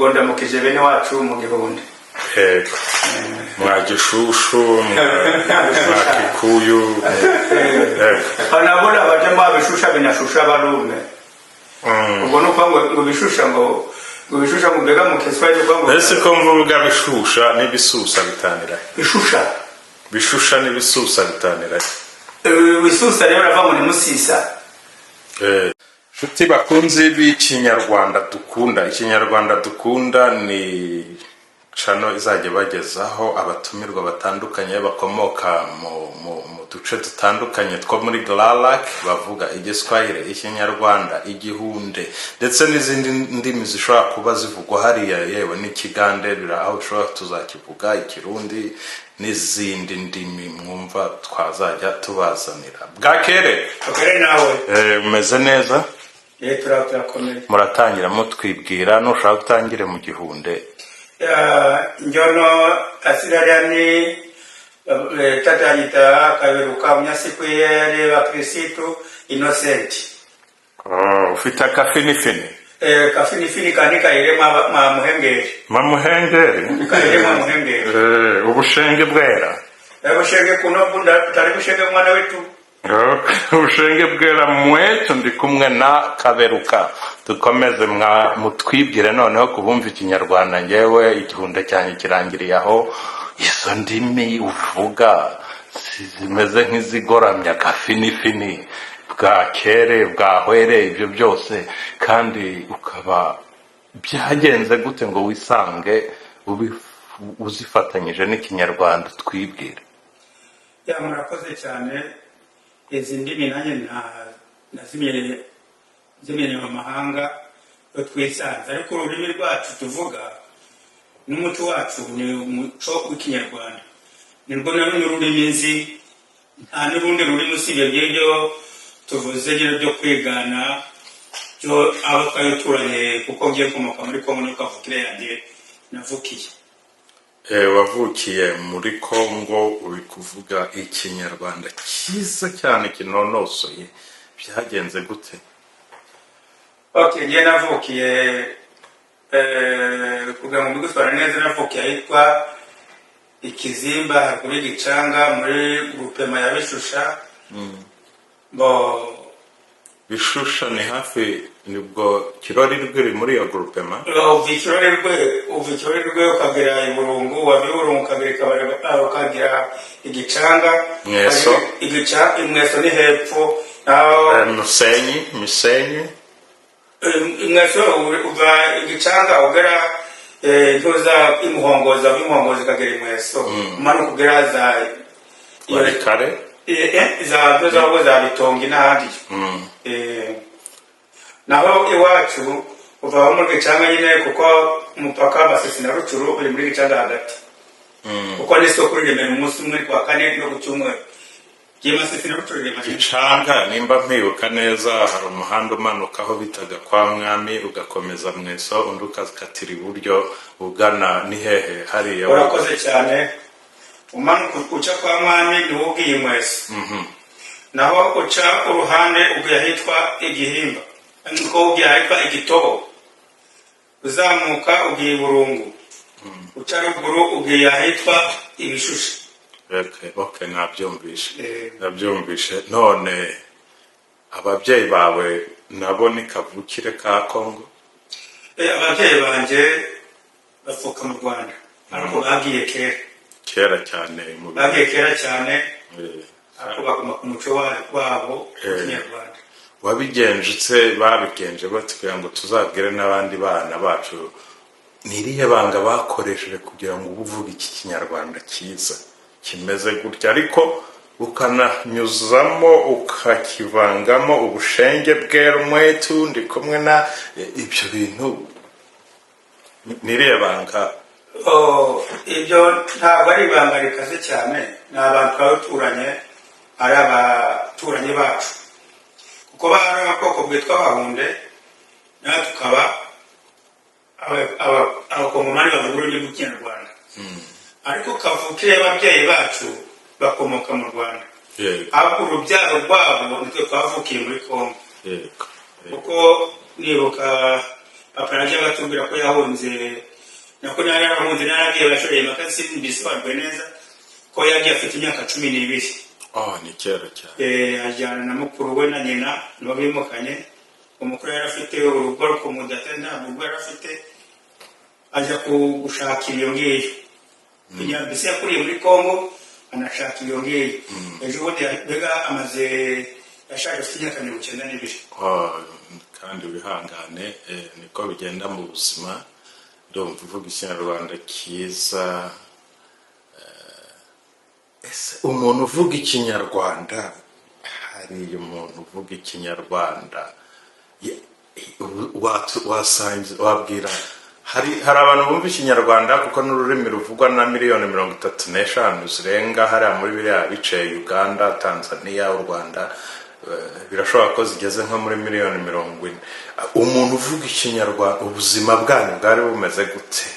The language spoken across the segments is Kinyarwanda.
Ubwo ndamukije bene wacu mu Gihunde. Yego, mwa Gishushu, mwa Kikuyu, yego. Nabona abajama bishusha binashusha barume. Ubwo ni ukuvuga ngo bishusha, ngo bishusha, ngo mbega mu Kiswahili ukuvuga ngo Ese ko mvuga bishusha n'ibisusa bitanira? Bishusha. Bishusha n'ibisusa bitanira? Bisusa rero baravuga ngo ni musisa. Nshuti bakunzi b'Ikinyarwanda Dukunda, Ikinyarwanda Dukunda ni channel izajya bagezaho abatumirwa batandukanye bakomoka mu duce dutandukanye two muri Grands Lacs, bavuga Igiswahili, Ikinyarwanda, Igihunde ndetse n'izindi ndimi zishobora kuba zivugwa hariya, yewe n'Ikigande biri aho bishobora tuzakivuga, Ikirundi n'izindi ndimi mwumva twazajya tubazanira. Bwakere. Akare nawe. Umeze neza? Turakomeye. Muratangira mutwibwira, nushaka utangire mu Gihunde. Ya, njono asirariani tatanyita Kaberuka Munyasikwiye Bakirisitu Innocent. Oh, ufite akafinifini. Kafinifini kandi kaire mwa muhengeri. Mamuhengeri. Kaire mwa muhengeri. Ubushenge bwera. Bushenge kuno bunda tari bushenge mwana wetu. Okay, ubushenge bwera mwetu. Ndi kumwe na Kaberuka. Dukomeze mwa mutwibwire noneho kubumva Ikinyarwanda. Ngewe Igihunde cyanjye kirangiriye aho. Izo ndimi uvuga zimeze nk'izigoramye, akafinifini, bwakere, bwahwere, ibyo byose, kandi ukaba byagenze gute ngo wisange uzifatanyije n'Ikinyarwanda? Twibwire. Ya, murakoze cyane. Izi ndimi nanjye nta nazimenye, zimenye mu mahanga iyo twisanze, ariko ururimi rwacu tuvuga n'umuco wacu ni umuco w'Ikinyarwanda, nirwo na runo rurimi nzi. Nta n'urundi rurimi usibye ibyo tuvuze nyine byo kwigana byo abo twari duturanye, kuko ngiye komoka muri Kongo, niyo kavukire yanjye navukiye. Wavukiye muri Kongo, uri kuvuga Ikinyarwanda cyiza cyane kinonosoye, byagenze gute? Okay, ngiye navukiye, kugira ngo mbigusobanure neza, navukiye ahitwa Ikizimba, haruguru y'Igicanga, muri groupement ya Bishusha bo. Bishusha ni hafi, nibwo Kirori rwiri muri iyo groupement? Uva Ikirorirwe ukagera i Burungu, wava i Burungu ukagera i Kabare, ukagera Igicanga. Mweso. Mweso ni hepfo naho. Musenyi, Misenyi. Mweso, uva Igicanga ugera ntuza Imuhongoza, uva Imuhongoza ukagera i Mweso, umanuka ugera za Warikare. Za ntuza ahubwo za Bitongi n'ahandi. Naho iwacu uva aho muri Gicanga nyine, kuko umupaka wa Masisi na Rucuru uri muri Gicanga hagati, kuko n'isoko riremera umunsi umwe, ku wa kane no ku cyumweru. Giye Masisi na Rucuru rirema. Gicanga, nimba mpibuka neza, hari umuhanda umanuka aho bitaga kwa Mwami, ugakomeza Mweso, undi ukakatira iburyo ugana ni hehe hariya? Urakoze cyane. Umanuka uca kwa Mwami niwo ugiye Mweso, naho uca uruhande ugiye ahitwa Igihimba, niko ugiye ahitwa Igitobo, uzamuka ugiye i Burungu, uca ruguru ugiye ahitwa Ibishushe. Okay, nabyumvishe. Nabyumvishe. None ababyeyi bawe nabo ni kavukire ka Kongo? Ababyeyi banjye bavuka mu Rwanda, ariko bagiye kera. Kera cyane mu Bagiye kera cyane, ariko baguma ku muco wabo w'Ikinyarwanda. Wabigenje ute? Babigenje bate kugira ngo tuzabwire n'abandi bana bacu? Ni irihe banga bakoresheje kugira ngo ube uvuge iki Kinyarwanda cyiza kimeze gutya, ariko ukananyuzamo ukakivangamo ubushenge bwera umwetu? Ndi kumwe na ibyo bintu, ni irihe banga? Oh, ibyo ntabwo ari ibanga rikaze cyane. Ni abantu twaba duturanye, ari abaturanyi bacu, kuko bari ubwoko bwitwa Abahunde, natwe tukaba Abakongomani bavuga ururimi rw'Ikinyarwanda, ariko kavukire y'ababyeyi bacu bakomoka mu Rwanda. Ahubwo urubyaro rwabo nitwe twavukiye muri Kongo. Kuko nibuka Papa yajyaga atubwira ko yahunze, nako nari yarahunze, naragiye bashoreye impaka, simbisobanuye neza, ko yagiye afite imyaka 12. Oh, ni kera cyane. Ajyana na mukuru we na nyina, nibo bimukanye. Umukuru yari afite urugo, ariko mudate ntabwo urugo yari afite, ajya gushaka iyo ngiyo. Mbese yakuriye muri Congo, anashaka iyo ngiyo. Ejo bundi mbega amaze yashaje afite imyaka 92. Oh, kandi wihangane, niko bigenda mu buzima. Ndumva uvuga Ikinyarwanda cyiza. Ese umuntu uvuga Ikinyarwanda, hariya umuntu uvuga Ikinyarwanda wabwira hari abantu bumva Ikinyarwanda, kuko n'ururimi ruvugwa na miliyoni 35 zirenga hariya muri biriya bice, Uganda, Tanzania, u Rwanda, birashoboka ko zigeze nko muri miliyoni 40. Umuntu uvuga Ikinyarwanda, ubuzima bwanyu bwari bumeze gute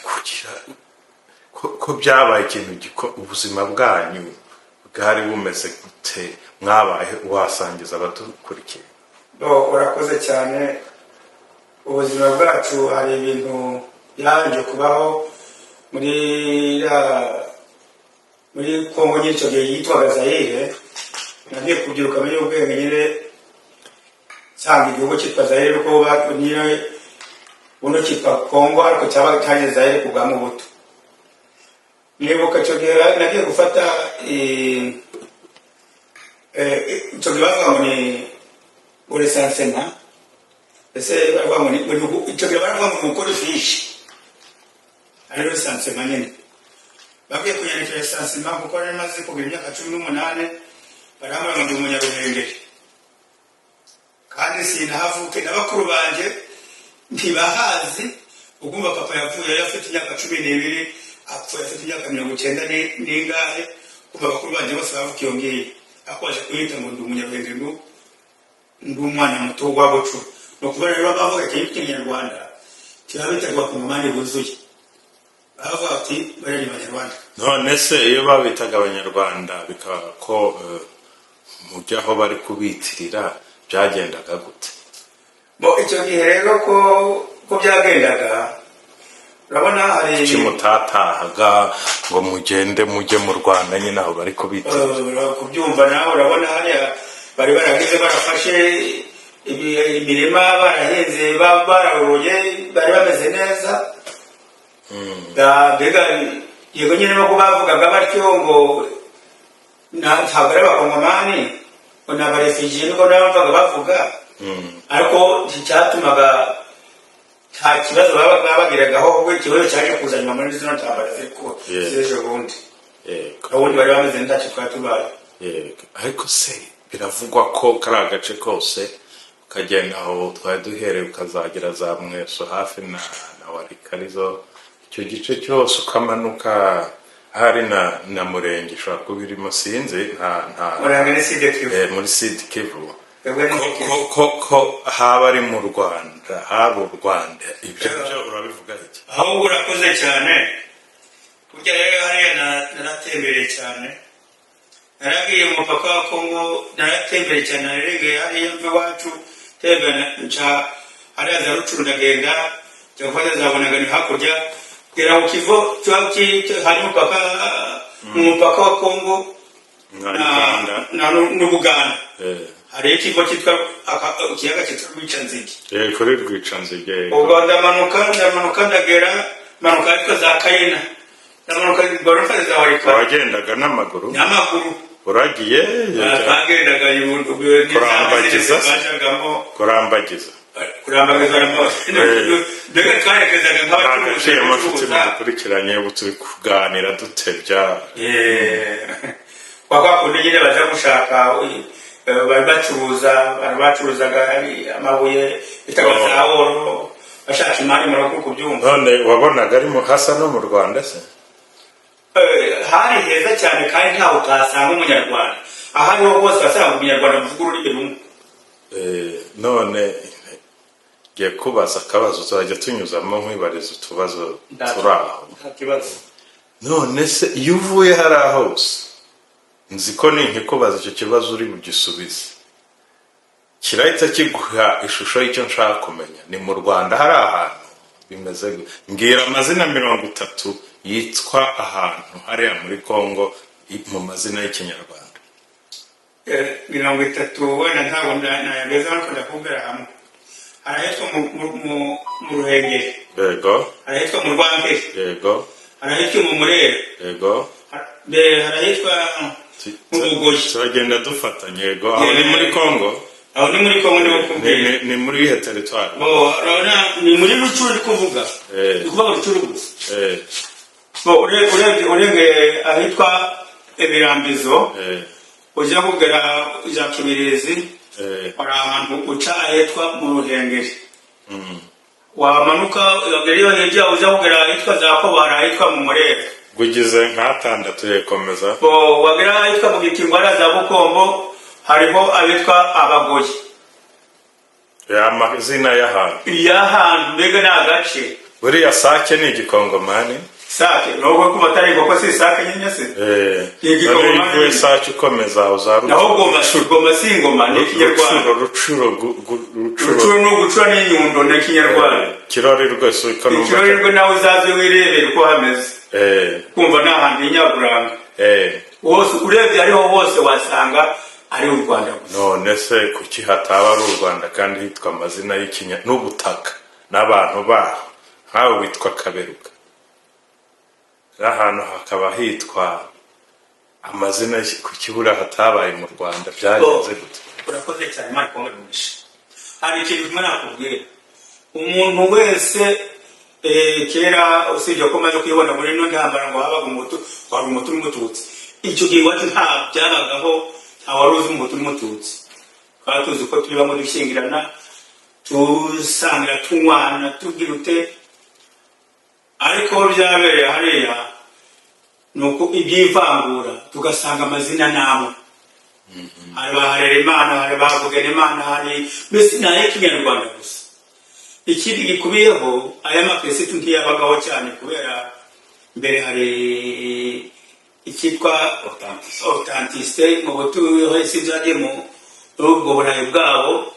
kugira ko byabaye ikintu ubuzima bwanyu bwari bumeze gute? Mwabaye wasangiza abadukurikiye? Bo, urakoze cyane. Ubuzima bwacu, hari ibintu byabanje kubaho muri Kongo nyine, icyo gihe yitwaga Zayire. Nagiye kubyiruka muri ubwenge nyine, nsanga igihugu cyitwa Zayire, kuko nyine buno cyitwa Kongo, ariko cyaba cyageze Zayire ku bwa Mobutu. Nibuka icyo gihe nagiye gufata icyo gihe bavuga ngo ni recensement. Ese baravuga ngo icyo gihe baravuga ngo ni gukora ifishi, ari recensement nyine. Bagiye kunyandikira recensement kuko nari maze kugira imyaka 18, barambwira ngo ndi Umunyaruhengeri, kandi sinahavuke na bakuru banjye ntibahazi. Ugumva papa yavuye yari afite imyaka 12, apfuye afite imyaka 90 n'ingahe. Kumva bakuru banjye bose bavuka iyo ngiyo, ariko baje kunyita ngo ndi Umunyaruhengeri, ngo ndi umwana muto wa bucu. Ni ukuvuga rero bavuga ikintu cy'Ikinyarwanda kiba biterwa ku mumani wuzuye, bavuga bati bariya ni Abanyarwanda. None se iyo babitaga Abanyarwanda, bikaba ko mujya aho bari kubitirira, byagendaga gute? Bo, icyo gihe rero ko byagendaga, urabona hari Kuki mutatahaga ngo mugende mujye mu Rwanda nyine aho bari kubitirira? Kubyumva nawe, urabona hariya bari baragize, barafashe imirima, barahinze, baroroye, bari bameze neza. Mbega yego nyine nubwo bavugaga batyo ngo ntabwo ari Abakongomani, ngo ni abaréfugiés, niko nabumvaga bavuga, ariko nticyatumaga nta kibazo baba bagiragaho. Ahubwo ikibazo cyaje kuza nyuma muri zino ntambara ziri ku z'ejo bundi. Ubundi bari bameze ntacyo twari tubaye. Yego, ariko se biravugwa ko kariya gace kose ukagenda aho twari duhereye, ukazagera za Mweso hafi na Warikarizo, icyo gice cyose ukamanuka hari na Murenge ishobora kuba irimo, sinzi, nta Murenge ni Sud Kivu. Muri Sud Kivu. Twebwe ni ko Sud ko Kivu. ko haba ari mu Rwanda, haba u Rwanda, ibyo byo urabivuga iki? Ahubwo urakoze cyane. Burya rero hariya naratembereye cyane, naragiye mu mupaka wa Kongo, naratembereye cyane, narengeye hariya mva iwacu, tembera nca hariya za Rucuru, ndagenda njya gufata za Bunagana hakurya, kugera ku Kivu hari umupaka, mu mupaka wa Kongo na na Uganda. N'Ubuganda. Hari ikigo cyitwa ikiyaga cyitwa Rwicanzige. Kuri Rwicanzige. Ubwo ndamanuka, ndamanuka, ndagera, manuka ariko za Kayina, ndamanuka barufata za Warikare. Wagendaga n'amaguru? N'amaguru. Uragiye? Twagendaga. Kurambagiza se? Twajagamo. Kurambagiza. Kurambagiza, mbega twarekezaga nk'abacuruzi. Agaciro, nshuti Gucuruza. mudukurikiranye, ubu turi kuganira dutebya. Kwa kundi nyine baja gushaka, bari bacuruza, bari bacuruzaga amabuye bitaga za or, bashaka imari muri kubyumva. None wabonaga ari mu hasa no mu Rwanda se? Hari heza cyane, kandi ntawe utasanga Umunyarwanda, aho ariho hose wasanga Umunyarwanda muvuga ururimi rumwe. None ngiye kubaza akabazo tuzajya tunyuzamo nkwibariza utubazo turi aho. Nta kibazo. None se iyo uvuye hariya hose, nzi ko ninkikubaza icyo kibazo uri bugisubize. Kirahita kiguha ishusho y'icyo nshaka kumenya. Ni mu Rwanda hari ahantu bimeze gute? Mbwira amazina 30 yitwa ahantu hariya muri Congo mu mazina y'Ikinyarwanda. 30 wenda ntabwo nayageza, ariko ndakubwira hamwe. Hari ahitwa mu Ruhengeri, hari ahitwa mu Rwamperi, hari ahitwa mu Murera, hari ahitwa mu Bugoyi. Turagenda dufatanye. Yego, aho ni muri Congo? Aho ni muri Kongo niho Ni, kubwira. ni muri ihe teritwari? Bo, urabona ni muri Rucuru ndi kuvuga. Ndi kuvuga Rucuru gusa. Bo, urebye urengeye ahitwa Ibirambizo, ujya kugera za Kibirizi, hari ahantu uca ahitwa mu Ruhengeri. Wamanuka ukagera iyo hirya, ujya kugera ahitwa za Kobo, hari ahitwa mu Murera. Gugize nk'atandatu, yekomeza. Bo, wagera ahitwa mu Gikingwara za Bukombo, hariho abitwa Abagoyi. Amazina y'ahantu. Y'ahantu, mbega ni agace. Buriya Sake ni Igikongomani? Sake nubwo kuba atari inkoko, si Sake nyine se? Eh. Igikongomani. Noneho iyo uvuye Sake ukomeza uza Naho Goma, Goma si ingoma, ni Ikinyarwanda. Rucuro, Rucuro, Rucuro. Rucuro ni ugucura n'inyundo, ni Ikinyarwanda. Kirori rwose uko numva. Ikirorirwe nawe uzaze wirebere uko hameze. Kumva ni ahantu h'inyaburanga. Hose urebye, ariho hose wasanga ari u Rwanda gusa. None se kuki hataba ari u Rwanda kandi hitwa amazina y'ikinya n'ubutaka n'abantu baho? Nkawe witwa Kaberuka, n'ahantu hakaba hitwa amazina ku kibura hatabaye mu Rwanda, byagenze gute? Urakoze cyane, Imana ikonge umugisha. Hari ikintu kimwe nakubwira: umuntu wese, kera, usibye ko maze kuyibona muri ino ntambara ngo habaga Umuhutu, waba Umuhutu n'Umututsi. Icyo gihe iwacu nta byabagaho, nta wari uzi Umuhutu n'Umututsi. Twari tuzi ko turi bamwe, dushyingirana, tusangira, tunywana, tugira ute. Ariko aho byabereye hariya ni uko iby'ivangura, tugasanga amazina n'amwe. Hari ba Harerimana, hari ba Bugenimana, hari mbese ni ay'ikinyarwanda gusa. Ikindi gikubiyeho, aya makirisitu ntiyabagaho cyane, kubera mbere hari icyitwa authenticité mu butuyeho. Sinzi mu muri ubwo burayi bwabo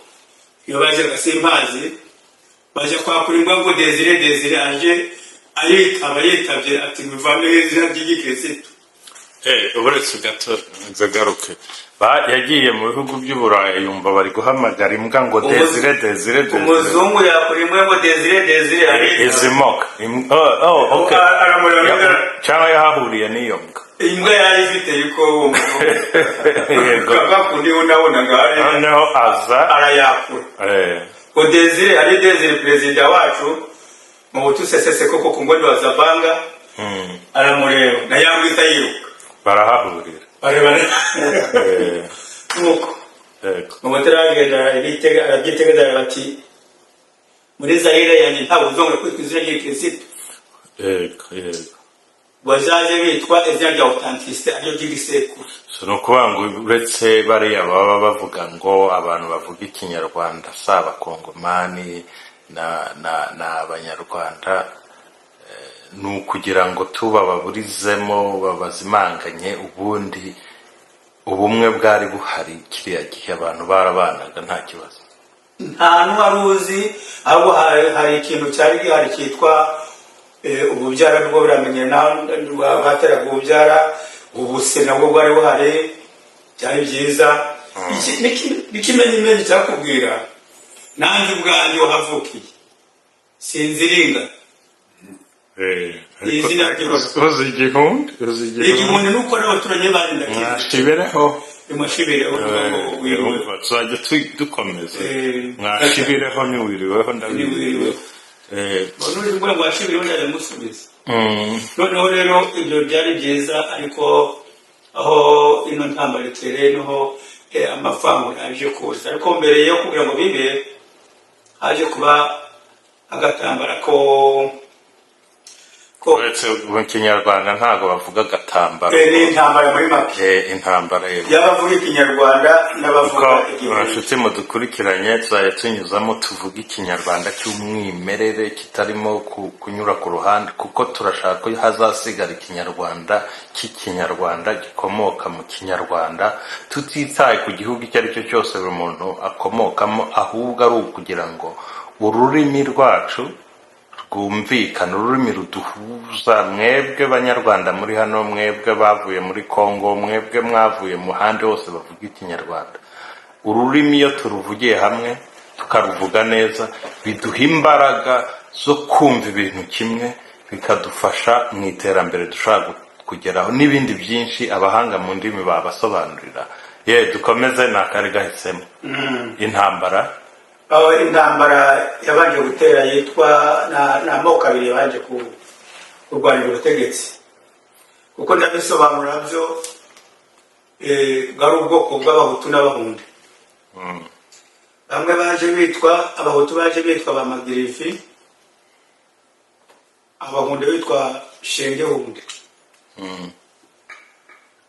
iyo bajyaga, simpazi, bajya kwakura imbwa ngo Desire, Desire aje ayitaba, yitabye ati muvaneho izina ry'igikirisitu. Uretse gato nzagaruke. Yagiye mu bihugu by'Uburayi yumva bari guhamagara imbwa ngo Desire, Desire, Desire. Umuzungu yakura imbwa ngo Desire, Desire, arayitaba. Izi moka. Oh, okay. Aramureba. Cyangwa yahahuriye n'iyo mbwa. Imbwa yari ifite yuko uwo muzungu bakundi unabonaga hariya. Noneho aza Arayakura ngo Desire ari Desire perezida wacu mu butu sesese koko ku ngondo wa Zabanga. Aramureba na yambwita yiruka. Barahahurira. Barebana nuko mu bataragenda arabyitegereza bati muri Zayire yanjye ntabwo uzongera kwitwa izina ry'ikirisitu. Yego yego Bazaze bitwa izina rya authenticité, ariryo ry'igisekuru. So ni ukuvuga ngo uretse bariya baba bavuga ngo abantu bavuga Ikinyarwanda si Abakongomani na Abanyarwanda, ni ukugira ngo tubababurizemo babazimanganye. Ubundi ubumwe bwari buhari kiriya gihe, abantu barabanaga nta kibazo. Nta n'uwari uzi, ahubwo hari ikintu cyari gihari cyitwa ububyara bwo buramenye bwateraga ububyara, ubuse nabwo bwari buhari, byari byiza. N'ikimenyimenyi cyakubwira, nanjye ubwanjye wahavukiye sinziringa. Izina ry'urugo. Uzi igihumbi, uzi igihumbi. Igihumbi ni uko n'abaturanyi banjye ndakizi. Mwashibireho. Mwashibireho, wiriwe. Urumva tuzajya dukomeza. Mwashibireho ntiwiriweho, ndabizi. Ntiwiriweho. None ubwo ngo washibireho, ndabimusubiza. Noneho rero ibyo byari byiza, ariko aho ino ntambara itereye niho amavangura yaje kuza. Ariko mbere yo kugira ngo bibe, haje kuba agatambara ko Ko Uretse mu Kinyarwanda ntabwo bavuga agatambaro. Ni intambara muri make. Intambara, yego. Y'abavuga Ikinyarwanda n'abavuga Kuko Igihunde. inshuti mudukurikiranye, tuzajya tunyuzamo tuvuga Ikinyarwanda cy'umwimerere kitarimo kunyura ku ruhande, kuko turashaka ko hazasigara Ikinyarwanda cy'Ikinyarwanda gikomoka mu Kinyarwanda, tutitaye ku gihugu icyo ari cyo cyose buri muntu akomokamo, ahubwo ari ukugira ngo ururimi rwacu rwumvikana, ururimi ruduhuza. Mwebwe Banyarwanda muri hano, mwebwe bavuye muri Congo, mwebwe mwavuye mu handi hose bavuga Ikinyarwanda, ururimi iyo turuvugiye hamwe tukaruvuga neza biduha imbaraga zo kumva ibintu kimwe, bikadufasha mu iterambere dushobora kugeraho n'ibindi byinshi abahanga mu ndimi babasobanurira. Ye, dukomeze, ni akari gahisemo intambara. Aho intambara yabanje gutera yitwa ni amoko abiri yabanje kurwanira ubutegetsi, kuko ndabisobanura byo, bwari ubwoko bw'Abahutu n'Abahunde. Bamwe baje bitwa Abahutu, baje bitwa ba Magirifi, Abahunde bitwa Shengehunde.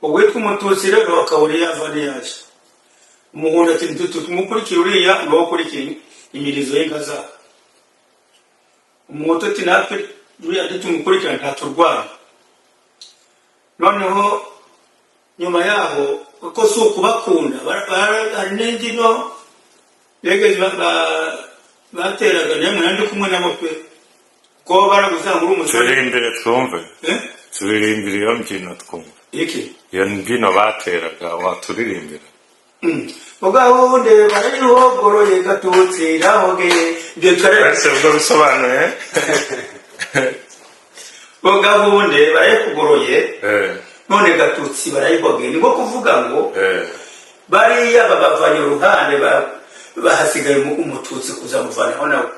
Uwitwa Umututsi rero akabura iyo ava n'iyaje. Umuhundo ati: "Tumukurikira uriya, ni wowe ukurikira imirizo y'inka zabo." Umuhutu ati: "Natwe uriya ntitumukurikira, ntaturwanya." Noneho nyuma yaho, kuko si ukubakunda, hari n'imbyino begeze bateraga, niyo ndi kumwe nabo pe, kuko baragusanga uri umusore. Turirimbire twumve. Eh? Turirimbire iyo mbyino twumve. Iki? Iyo mbyino bateraga, waturirimbira? Ugahunde barayihogoroye, Gatutsi irahoge, ibyo twari. Ese ubwo bisobanuye? Ugahunde barayikugoroye, none Gatutsi barayihoge, ni nko kuvuga ngo bariya babavanye uruhande, bahasigaye Umututsi kuzamuvanaho nawe.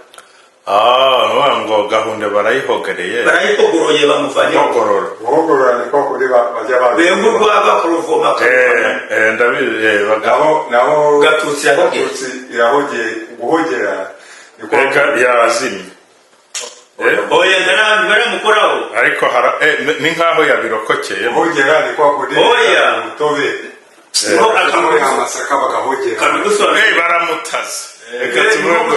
Ah, nuvuga ngo gahunda barayihogereye. Barayikogoroye, bamuvanyeho. Hogorora. Guhogorora ni ko kuri bajya bazi. Benga urwagwa kuruvoma, akaruvana. Ndabizi, Naho naho. Gatutsi irahogeye. Gatutsi irahogeye, guhogera ni ko. Reka, yazimye. Oya, ntaramukoraho. Ariko ni nkaho yabirokokeye. Guhogera ni kwa kundi Oya. umutobe Ngo amasaka bagahogera. Akabigusobanurira. Baramutaze, reka tuvuge ngo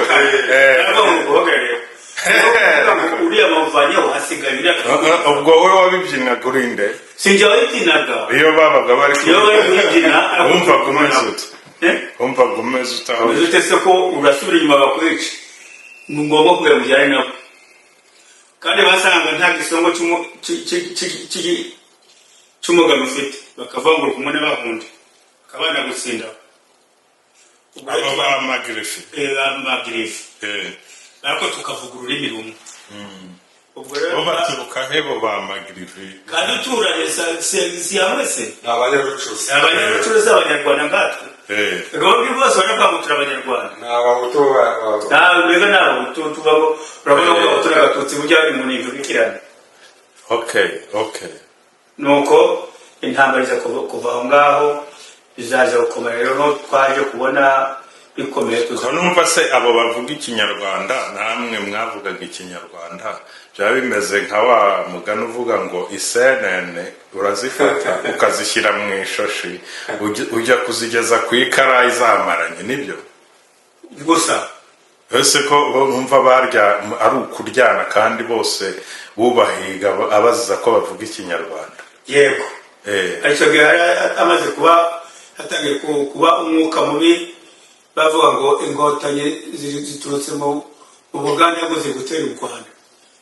Uriya bamuvanyeho, hasigaye uriya. Ubwo wowe wabibyinaga urinde? Sinjye wabibyinaga. Iyo babaga bari Iyo bari kuyibyina. Wumvaga umeze ute? Eh? Wumvaga umeze ute aho? Umeze ute se ko urasubira inyuma bakwica? Ni ngombwa kugira ngo ujyane nabo, kandi basanga nta gisongo cy'umugabo ufite, bakavangura kumwe n'Abahunde, bakaba banagutsinda. Abo ba Magirifi? Ba Magirifi. Ariko tukavuga ururimi rumwe. Ubwo rero Bo baturuka he, bo ba Magirifi? Kandi uturanye, si hamwe se? Ni Abanyarucuzi. Abanyarucuruzi, Abanyarwanda nkatwe. Bombi bose baravuga ngo turi Abanyarwanda. Ni Abahutu Ntabwo mbega ni Abahutu tubaho, urabona ko Abahutu n'Abatutsi burya ni mu ntivugikirana. Okay. Nuko intambara iza kuva aho ngaho, bizaza gukomera rero, no twaje kubona bikomeye tuza. Ko numva se abo bavuga Ikinyarwanda namwe mwavugaga Ikinyarwanda, byaba bimeze nka wa mugani uvuga ngo isenene urazifata ukazishyira mu ishashi, ujya kuzigeza ku ikarayi zamaranye, nibyo? Gusa. Ese ko bo numva barya ari ukuryana, kandi bose bubahiga abaziza ko bavuga Ikinyarwanda? Yego. Icyo gihe hari amaze kuba hatangiye kuba umwuka mubi, bavuga ngo Inkotanyi ziturutse mu Bugande ngo ziri gutera u Rwanda.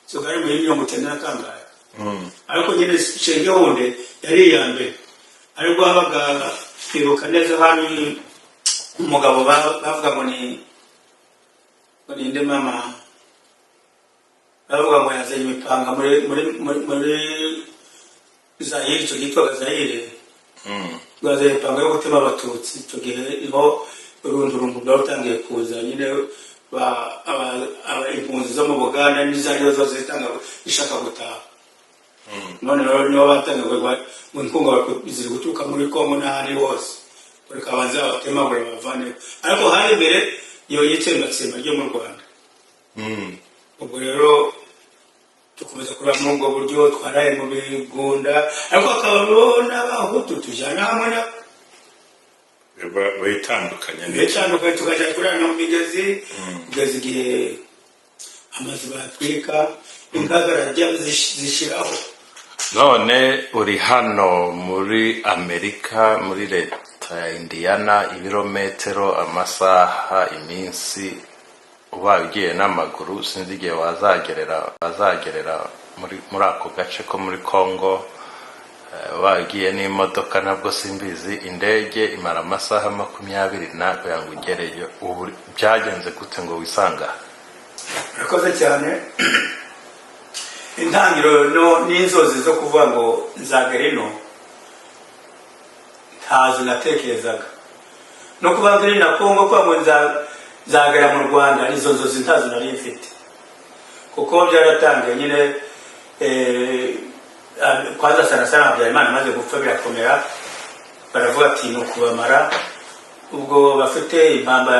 Icyo gihe ari muri 90 na kangahe. Ariko nyine Shengehunde yari iya mbere, ariko habaga, twibuka neza, hari umugabo bavuga ngo ni nde mama, bavuga ngo yazanye imipanga muri Zayire, icyo cyitwaga Zayire, bazanye imipanga yo gutema Abatutsi. Icyo gihe niho urundurungu rwari rutangiye kuza nyine, impunzi zo mu Buganda n'izarizo zose zitanga zishaka gutaha. None rero nibo batangiye ngo inkunga ziri guturuka muri Kongo n'ahandi hose, reka banze babatemagure babavaneho. Ariko hari imbere iyo y'itsembatsemba ryo mu Rwanda. Ubwo rero Dukomeza kuba muri ubwo buryo, twaraye mu bigunda, ariko hakaba n'Abahutu tujyana hamwe na Bitandukanye. Bitandukanye, tukajya kurara mu migezi kugeza igihe amazu batwika, inka bararya zishiraho. None uri hano muri Amerika, muri leta ya Indiana, ibirometero, amasaha, iminsi, ubaye ugiye n'amaguru sinzi igihe wazagerera muri ako gace ko muri Congo. Ubaye ugiye n'imodoka nabwo simbizi, indege imara amasaha 20 na kugira ngo ugereyo. Ubu byagenze gute ngo wisanga aha? Murakoze cyane. Intangiriro n'inzozi zo kuvuga ngo nzagera ino ntazo natekerezaga, no kuba ngiri na Kongo, kuvuga ngo nzagera mu Rwanda, izo nzozi ntazo nari mfite, kuko byaratangiye nyine kwanza sana sana Habyarimana amaze gupfa birakomera, baravuga ati ni ukubamara. Ubwo bafite impamba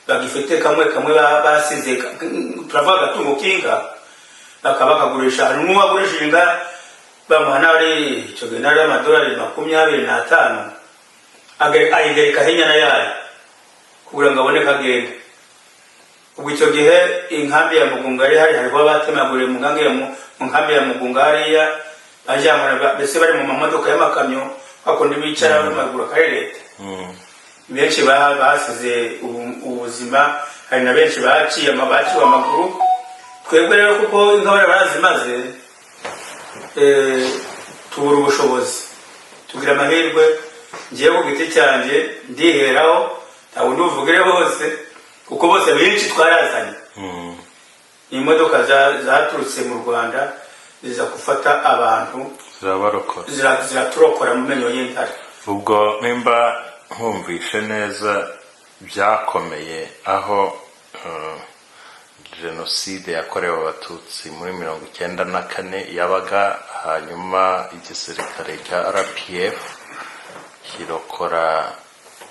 bagifite kamwe kamwe basize, turavuga agatungo k'inka, bakaba bakagurisha. Hari n'uwagurishije inka bamuha n'ari icyo gihe nari amadolari 25, ayigerekaho inyana yayo kugira ngo abone ko agenda. Ubwo icyo gihe inkambi ya Mugunga yari hari, hariho abatemaguriye mu nkambi ya Mugunga hariya, bajyanwa mbese bari mu mamodoka y'amakamyo, hakundi bicara bamaguru akarereta. Benshi basize ubuzima, hari na benshi baciwe amaguru. Twebwe rero kuko inka bari barazimaze, tubura ubushobozi, tugira amahirwe. Ngewe ku giti cyanjye ndiheraho, ntabwo nduvugire bose kuko bose benshi twarazanye. Ni imodoka zaturutse mu Rwanda ziza gufata abantu. Zirabarokora. Ziraturokora mu menyo y'intare. Ubwo nimba nkumvishe neza, byakomeye aho jenoside yakorewe Abatutsi muri 94 yabaga, hanyuma igisirikare cya RPF kirokora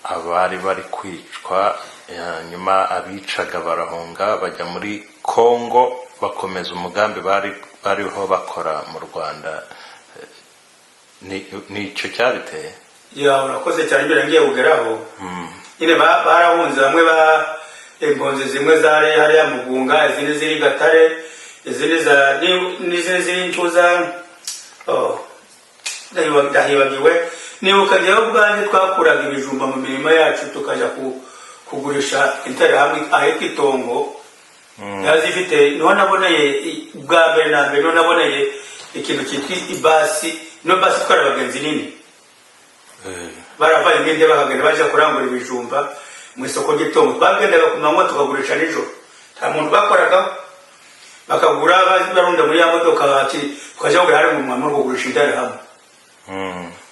abari bari kwicwa, hanyuma abicaga barahunga bajya muri Congo, bakomeza umugambi bari bariho bakora mu Rwanda. Ni icyo cyabiteye? Ya, urakoze cyane. Mbere ngiye kugeraho nyine, barahunze bamwe ba impunzi, zimwe zari hariya Mugunga, izindi ziri Gatare, izindi za n'izindi ziri Ncuza. Oh, ndahibagiwe. Nibuka njyewe ubwanjye twakuraga ibijumba mu mirima yacu tukajya kugurisha Interahamwe ahitwa Itongo. Yari zifite, niho naboneye bwa mbere na mbere, niho naboneye ikintu cyitwa ibasi. Ino basi itwara abagenzi nini. Baravaye imyenda bakagenda baje kurangura ibijumba mu isoko ry'Itongo. Twagendaga ku manywa tukagurisha nijoro, nta muntu bakoragaho, bakagura barunda muri ya modoka, bati tukajya kugura hari mu mwanya wo kugurisha Interahamwe.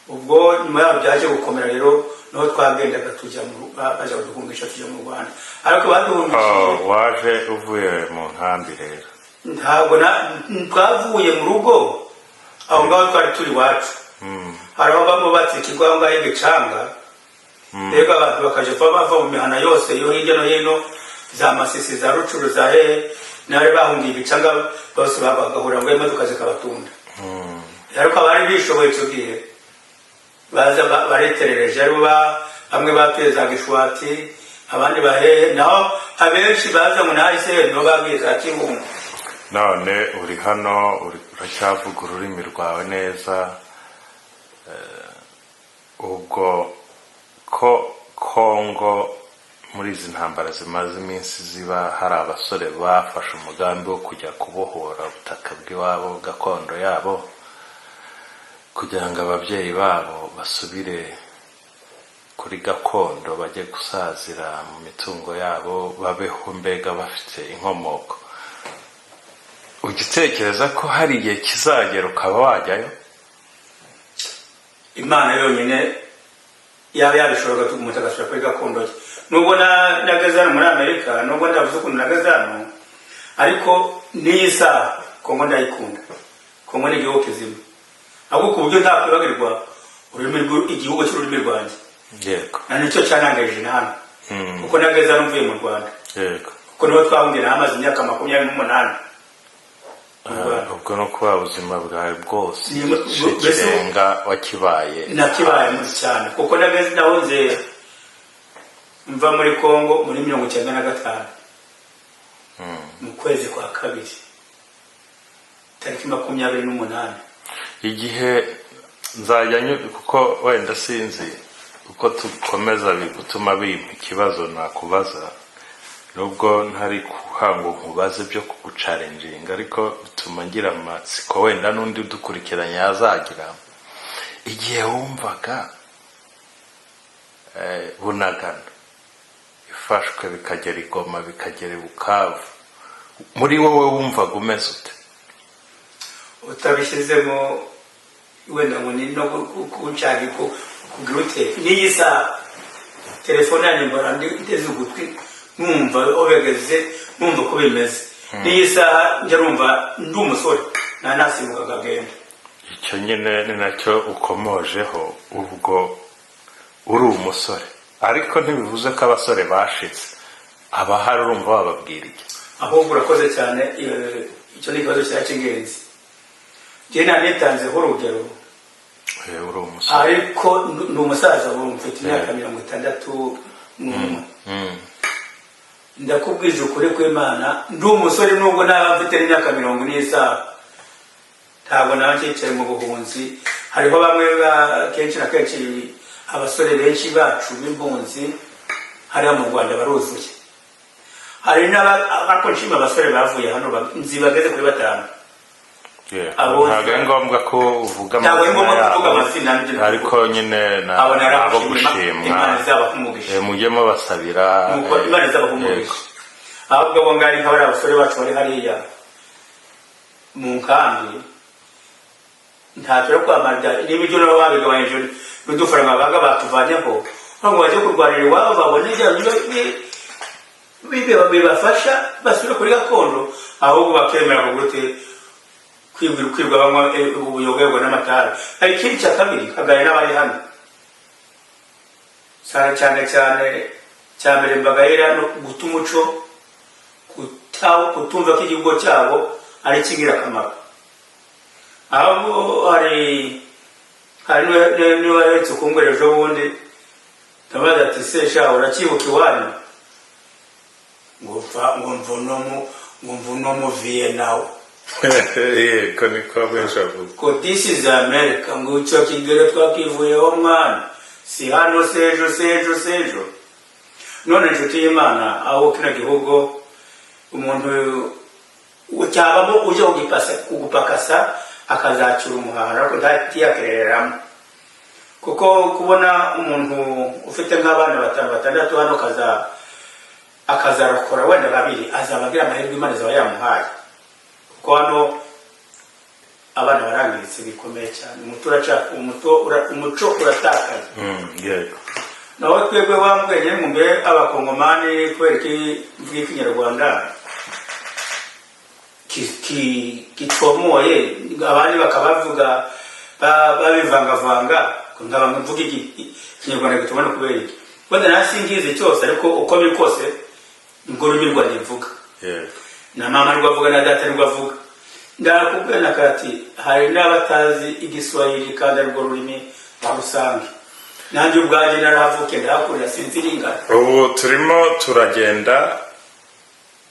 Ubwo nyuma yaho byaje gukomera rero, niho twagendaga tujya mu baje kuduhungisha tujya mu Rwanda, ariko baduhungishije Oh, waje uvuye mu nkambi rero? Ntabwo twavuye mu rugo, aho ngaho twari turi iwacu. Hari aho bamwe batsikirwa aho ngaho igicanga rero, abantu bakaja bava mu mihana yose yo hirya no hino, za Masisi, za Rucuru, za hehe, n'abari bahungiye ibicanga bose bagahura ngo imodoka zikabatunda. Ariko abari bishoboye icyo gihe baza bareterereje, aribo bamwe batuye za Gishwati, abandi bahehe, naho abenshi baza ngo nahise nibo bagiye za Kibungo. None uri hano, uracyavuga ururimi rwawe neza. Ubwo ko Kongo muri izi ntambara zimaze iminsi ziba, hari abasore bafashe umugambi wo kujya kubohora ubutaka bw'iwabo, gakondo yabo, kugira ngo ababyeyi babo basubire kuri gakondo, bajye gusazira mu mitungo yabo, babeho mbega bafite inkomoko. Ujya utekereza ko hari igihe kizagera ukaba wajyayo? Imana yonyine yaba yabishoboraga, umuntu agasubira kuri gakondo ye. Nubwo nageze hano muri Amerika, nubwo ndavuze ukuntu nageze hano, ariko n'iyi saha Kongo ndayikunda. Kongo ni igihugu kizima, ahubwo ku buryo ntakwibagirwa ururimi igihugu cy'ururimi rwanjye. Na nicyo cyanangaje na hano, kuko nageze hano mvuye mu Rwanda, kuko niho twahungiye, hamaze imyaka 28 mu Rwanda. Ubwo no kuba ubuzima bwawe bwose, igice mbese kirenga wakibaye Nakibaye mu cyane, kuko nageze nahunze mva muri Congo muri 95, mu kwezi kwa kabiri, tariki 28. Igihe nzajya kuko wenda sinzi uko dukomeza gutuma bimpa ikibazo nakubaza, nubwo ntari kuhanga nkubaze byo kuguchallenginga, ariko bituma ngira amatsiko, wenda n'undi udukurikiranye yazagira. Igihe wumvaga Bunagana ifashwe, bikagera i Goma, bikagera i Bukavu, muri wowe wumvaga umeze ute? Utabishyizemo wenda ngo ni no kunshaka kugira ute, n'iyi saha telefone yanjye mbora ndeze ugutwi, numva aho bigeze, numva uko bimeze. N'iyi saha njya numva ndi umusore nta nasimbuka akagenda. Icyo nyine ni nacyo ukomojeho. Ubwo uri umusore, ariko ntibivuze ko abasore bashitse abahari, urumva wababwira iki? Ahubwo urakoze cyane, icyo ni ikibazo cya cy'ingenzi. Njye nanitanzeho urugero. Uri umusore. Ariko ni umusaza ubu, mfite imyaka 61. Ndakubwije ukuri kw'Imana, ndi umusore, nubwo naba mfite n'imyaka 40 n'isaha, ntabwo naba ncyicaye mu buhunzi. Hariho bamwe kenshi na kenshi abasore benshi bacu b'impunzi hariya mu Rwanda baruzuye. Hari n'aba, ariko nshima abasore bavuye hano, nzi bageze kuri batanu. Ntabwo ari ngombwa ko uvuga Ntabwo ari ngombwa amazina kuvuga yabo, amazina, nibyo. ariko nyine Abo abo narabashimye, gushimwa. Imana izabaha umugisha. Mujye mubasabira. Nuko Imana izabaha umugisha. Ahubwo abo ngari nka bariya basore bacu bari hariya mu nkambi, ntacyo yo kwamara, niba ibyo nabo babigabanyije n'udufaranga baga batuvanyeho ngo bajye kurwanira iwabo, babone ibyo bibafasha basubire kuri gakondo, ahubwo bakemera kugute kwibwa banywa ubuyogerwa n'amatabi. Hari ikindi cya kabiri, kagaya n'abari hano cyane cyane cyane. Cya mbere mbagayira no guta umuco, kutumva ko igihugu cyabo ari icy'ingirakamaro. Ahubwo hari n'uwaherutse kumbwira ejo bundi, ndabaza ati: "Se sha, uracyibuka iwanyu?" Ngo mva ngo mvuno mu ngo mvuno mu Vietnam. Yego, niko benshi bavuga. Ko this is America, ngo icyo kigero twakivuyeho mwana, si hano sejo sejo sejo. None inshuti y'Imana, aho kino gihugu umuntu cyabamo uje kugupakasa akazacura umuhahara, ariko ntiyakereramo, kuko kubona umuntu ufite nk'abana batanu batandatu hano akazarokora wenda babiri, azaba agira amahirwe Imana izaba yamuhaye, kuko hano abana barangiritse bikomeye cyane, umuco uratakaye. Yego. Naho twebwe wambwenye ngo mbe Abakongomani, kubera ko mvuga Ikinyarwanda kicomoye, abandi bakabavuga babivangavanga, nkaba mvuga Ikinyarwanda gitubona kubera iki? Wenda nasi ngizi cyose, ariko uko biri kose nibwo rurimi rwanjye mvuga. Na mama nibwo avuga, na data nibwo avuga. Ndakubwira na kati hari n'abatazi Igiswahili kandi arirwo rurimi rwa rusange. Nanjye ubwanjye narahavukiye, ndahakurira, sinzi ringana. Ubu turimo turagenda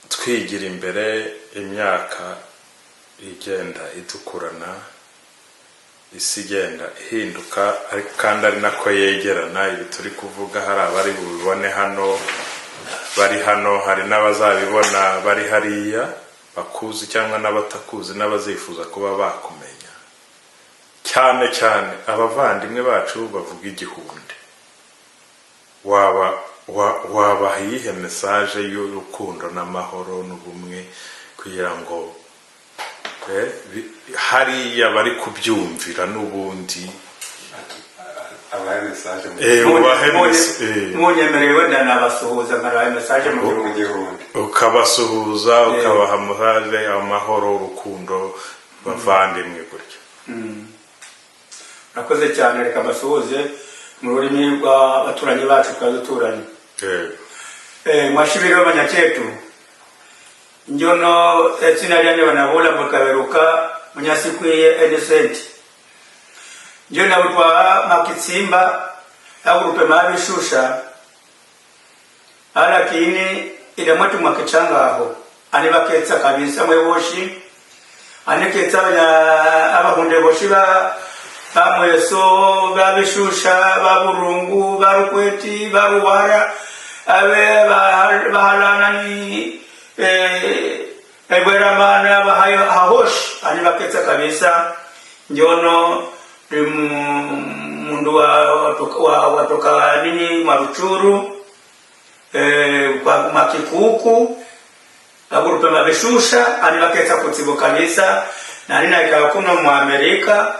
twigira imbere, imyaka igenda idukurana, isi igenda ihinduka, ariko kandi ari nako yegerana. Ibi turi kuvuga hari abari bubibone hano, bari hano, hari n'abazabibona bari hariya bakuzi cyangwa n'abatakuzi n'abazifuza kuba bakumenya, cyane cyane abavandimwe bacu bavuga igihunde. Waba wabaha iyihe message y'urukundo n'amahoro n'ubumwe, kugira ngo hariya bari kubyumvira n'ubundi? Abahe message mu Ubahe Munyemereye wenda nabasuhuza nkarabaha message mu mu gihugu. gihumbi. Ukabasuhuza, ukabaha message, amahoro, urukundo, bavandimwe gutya. Urakoze cyane. Reka mbasuhuze mu rurimi rw'abaturanyi bacu twari duturanye. Mwashibiri banyachetu, njono etsina lyane banabula mukaberuka. Munyasikwiye Innocent. Njo nabutwa Makitsimba agurupe mabishusha, alakini ile mwetu mwakichangaho ani baketsa kabisa mweboshi aneketsa abanya abahunde boshi ba bamweso, babishusha, baburungu, barukweti, baruwara, abe bahalana ni ebweramana hahoshi ani baketsa kabisa. Njono ndi mundu wa watoka nini Maruchuru, kwa Makikuku agurupe mabishusha ani baketsa kutsibo kabisa. Nani naikala kuno mu Amerika.